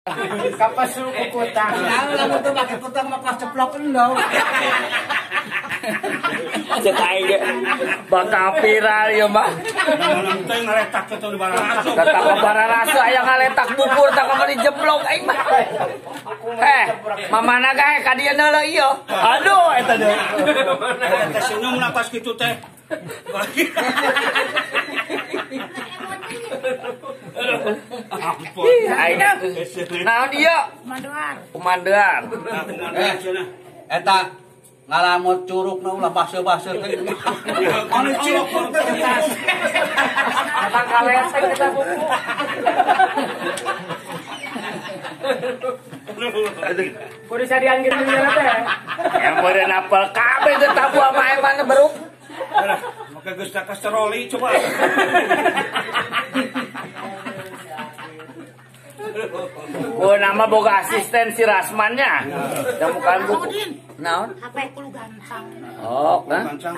Kapas suku kutang. Lamun teu make kutang mah kelas ceplok endog. Cek aing ge bakal viral ieu mah. Naon teh ngaletak kitu di bararaso. Tetap ke bararaso aya ngaletak bukur tak kamari jeblok aing mah. Mamana gae ka dieu neuleuh ieu. Aduh eta deui. Eta senyum napas kitu teh. Aing. Naon ieu? Kumandoan. Kumandoan. Eta ngalamut curugna ulah baseuh-baseuh teh. Anu cilok teh. Eta kaletek eta buku. Kudu sadian gitu nya teh. Yang meureun apel kabeh teh tabu sama emang beruk. Alah, make geus kasteroli coba. Oh, nama boga asisten si Rasmannya. Yang bukan buku. Naon? HP kudu gancang. Oh, kan? Gancang.